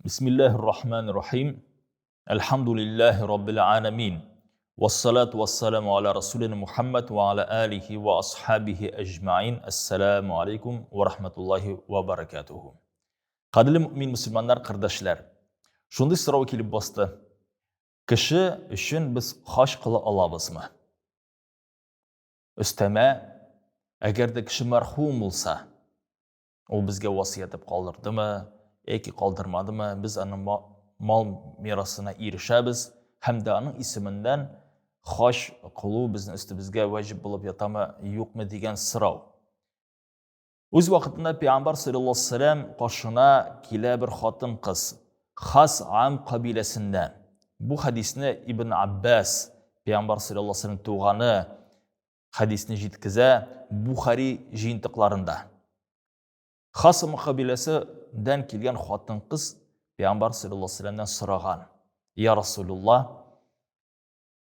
Бисмиллаһир рахманир рахим. Әлхәмдүлиллаһи раббил аламин. Вассалату вассаламу аля расулина Мухаммад ва аля алихи ва асхабихи әҗмәин. Ассаламу алейкум ва рахматуллахи ва баракатуху. Кадерле мөмин мөселманнар, кардәшләр. Шундый сорау килеп басты. Кеше өчен без хаҗ кыла алабызмы? Өстәмә, әгәр дә кеше мәрхүм булса, Ул безгә васыятеп калдырдымы, яки калдырмадымы, без аның мал мирасына ирешәбез һәм дә аның исеменнән хаҗ кылу безнең өстебезгә вәҗиб булып ятамы, юкмы дигән сорау. Үз вакытында Пәйгамбәр саллаллаһу алейһи вәсәлләм каршына килә бер хатын-кыз, Хас Ам кабиләсеннән. Бу хәдисне Ибн Аббас, Пәйгамбәр саллаллаһу алейһи вәсәлләм туганы, Хәдисне җиткезә Бухари җыентыкларында. Хасым кабиләседән килгән хатын-кыз Пәйгамбәр саллаллаһу алейһи вәсәлләмнән сораган: "Я Расулуллаһ,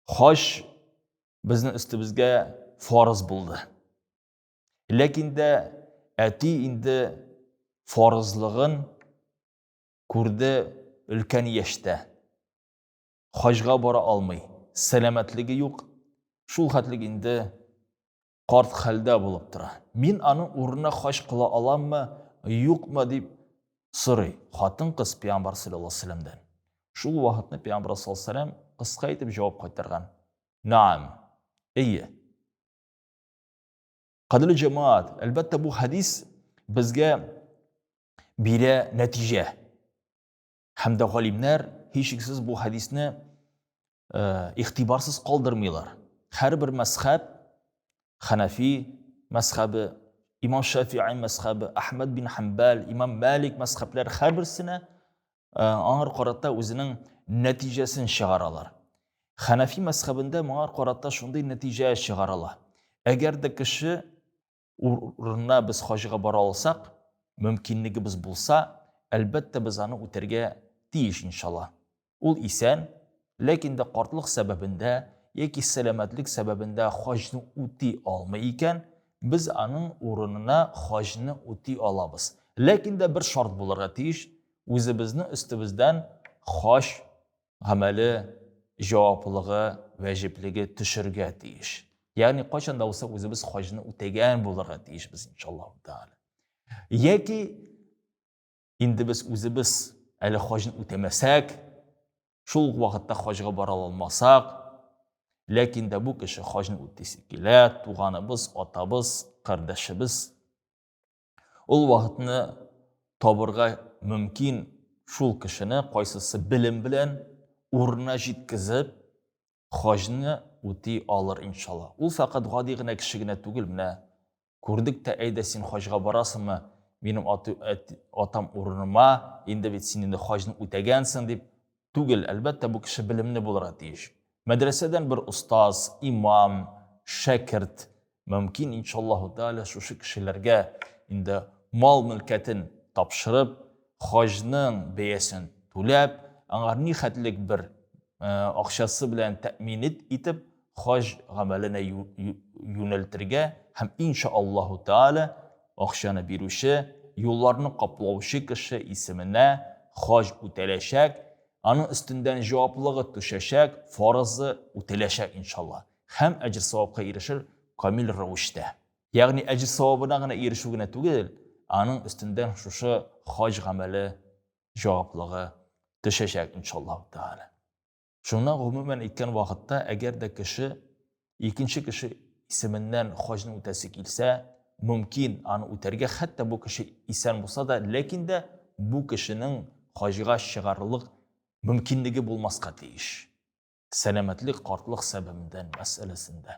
хаҗ безнең өстебезгә фарыз булды. Ләкин дә әти инде фарызлыгын күрде өлкән яшьтә. Хаҗга бара алмый, сәламәтлеге юк, шул хәтлек инде карт хәлдә булып тора. Мин аның урынына хаҗ кыла аламмы, юкмы дип сорый хатын-кыз пәйгамбәр саллаллаһу алейһи вәсәлләмдән. Шул вакытны пәйгамбәр саллаллаһу алейһи вәсәлләм кыска итеп җавап кайтарган. Наам. Әйе. Кадерле җәмәгать, әлбәттә бу хәдис безгә бирә нәтиҗә. Һәм дә галимнәр һичшиксез бу хәдисне э, игътибарсыз калдырмыйлар. Һәрбер мәзхәб, Ханафи мәзхәбе, Имам Шафи'i мәзхәбе, Әхмәд бин Хәмбәл, Имам Малик мәзхәбләр һәрберсенә э, аңар карата үзенең нәтиҗәсен чыгаралар. Ханафи мәзхәбендә моңа карата шундый нәтиҗә чыгарыла. Әгәр дә кеше урынына без хаҗга бара алсак, мөмкинлегебез булса, әлбәттә без аны үтәргә тиеш, иншалла. Ул исән, ләкин дә картлык сәбәбендә яки сәламәтлек сәбәбендә хаҗны үти алмый икән, без аның урынына хаҗны үти алабыз. Ләкин дә бер шарт булырга тиеш, үзебезнең өстебездән хаҗ гамәле җаваплыгы, вәҗиплеге төшергә тиеш. Ягъни кайчан да булса үзебез хаҗны үтәгән булырга тиешбез, иншаллаһу тааля. Яки инде без үзебез әле хаҗны үтәмәсәк, шул ук вакытта хаҗга бара алмасак, ләкин дә бу кеше хаҗны үтисе килә, туганыбыз, атабыз, кардәшебез Ул вакытны табырга мөмкин шул кешене, кайсысы белем белән урынына җиткезеп, хаҗны үти алыр иншалла. Ул фәкать гади генә кеше генә түгел, менә күрдек тә, әйдә син хаҗга барасыңмы, минем атам урыныма, инде бит син инде хаҗны үтәгәнсең дип түгел, әлбәттә, бу кеше белемле булырга тиеш. Мәдрәсәдән бер остаз, имам, шәкерт мөмкин, иншаллаһу тааля, шушы кешеләргә инде мал-мөлкәтен тапшырып, хаҗның бәясен түләп, аңар ни хәтлек бер акчасы белән тәэмин итеп, хаҗ гамәленә юнәлтергә һәм иншаллаһу тааля акчаны бирүче, юлларны каплаучы кеше исеменә хаҗ үтәләчәк, Аның өстендән җаваплылыгы төшәчәк, фарызы үтәләчәк, иншалла. Һәм әҗер-савапка ирешер камил рәвештә. Ягъни әҗер-савабына гына ирешү генә түгел, аның өстендән шушы хаҗ гамәле җаваплыгы төшәчәк, иншаллаһу тәгалә. Шуннан гомумән әйткән вакытта, әгәр дә кеше икенче кеше исеменнән хаҗны үтәсе килсә, мөмкин аны үтәргә, хәтта бу кеше исән булса да, ләкин дә бу кешенең хаҗга чыгарлык мөмкинлеге булмаска тиеш. Сәламәтлек, картлык сәбәбендән мәсьәләсендә.